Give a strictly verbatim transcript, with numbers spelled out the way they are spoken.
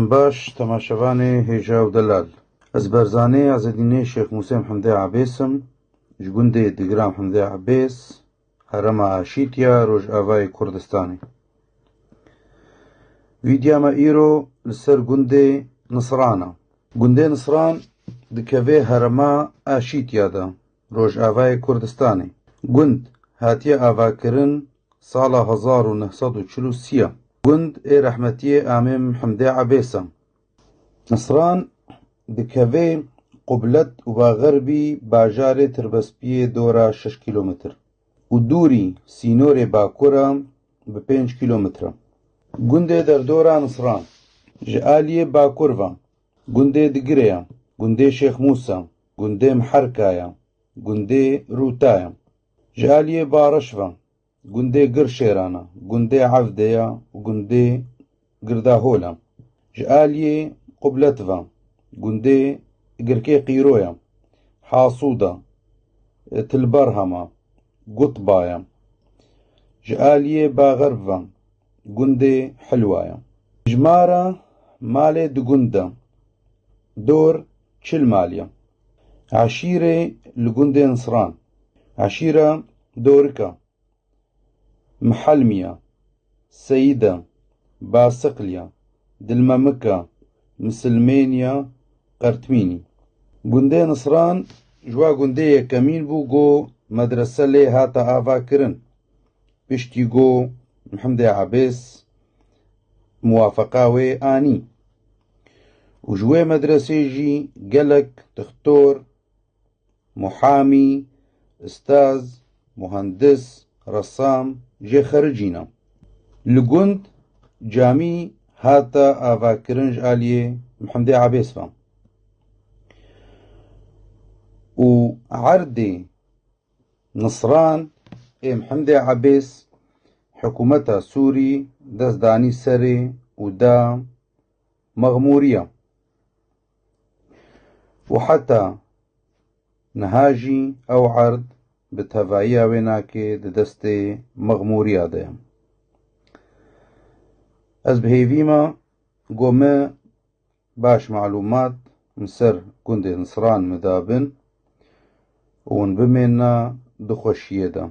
Baş, temaşevanê hêja û delal. Ez Berzanê Ezedînê Şêx Mûsê Mihemdê Ebês im, ji gundê Digira Mihemdê Ebês, herêma Aşîtiya Rojavayê Kurdistanê. Vîdya me îro li ser gundê Nisran e. Gundê Nisran dikeve herêma Aşîtiya de, Rojavayê Kurdistanê. Gund hatiye avakirin sala hezar û neh sed û çil û sê. Gund ê rehmetiyê Amê Mihemdê Ebês e. Nisran dikeve qublet û baxerbî bajarê Tirbespiyê dora şeş kîlometr û dûrî sînorê bakur e bi pênc kîlometr e. Gundê derdora Nisran ji aliyê bakur ve gundê Digirê ye, gundê Şêx Mûsa, gundê Miherka ye, gundê Rûta ye. Ji aliyê bareş ve gundê Girşêran e, gundê Evdê ye û gundê Girdahol e. Ji aliyê qublet ve gundê Girkê Qîro ye, Hasûd e, Til Berhem e, Gutba ye. Ji aliyê baxerb ve gundê Hilwa ye. Jimara malê di gund de dor çil mal ye. Eşîrê li gundê Nisran. Eşîra Dorika, Mihelmiya, Seyida, Basiqliya, Dilmemika, Misilmêniya, Qertmînî. Gundê Nisran ji wa gundê yekemîn bû ku medrese lê hate avakirin. Piştî ku Mihemdê Ebês muwafeqa wê anî. Û ji wê medresê jî gelek dixtor, muhamî, ustaz, muhendis, resam jê xericîne. Li gund camî hate avakirin ji aliyê Mihemdê Ebês ve. Û erdê Nisran ê Mihemdê Ebês hikûmeta Sûrî dest danî serê û da Mexmûriya. Û heta niha jî ew erd bi tevayiya wê nake di destê Mexmûriya de ye. Ez bi hêvî me ku me baş malûmat li ser gundê Nisran min dabin û hûn bimêne di xweşiyê de.